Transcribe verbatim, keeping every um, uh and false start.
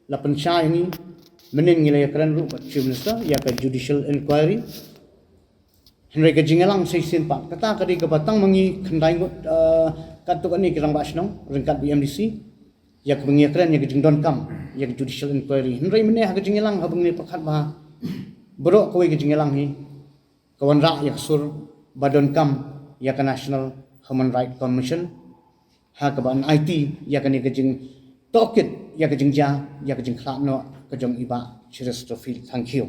la pynshai ïa ngi, mynnin ngi la ïakren ruh bad Chief Minister ïa ka judicial inquiry. Hynrei ka jingïalang sa shisien pat, kata ka dei kaba tang ma ngi khyndai ngut, eh, katto katne ki rangbah shnong ryngkat bad M D C ïa kaba ngi ïakren ïa ka jingdonkam ïa ka judicial inquiry. Hynrei mynne ha ka jingïalang haba ngi pyrkhat bha, baroh kawei ka jingïalang hi ka wanrah ïa ka sur ba donkam ïa ka National Human Rights Commission, ha kaba yn aiti ïa kane ka jingtohkit ïa ka jingjia, ïa ka jingkhlad noh ka jong i Bah Cheristerfield Thangkhiew.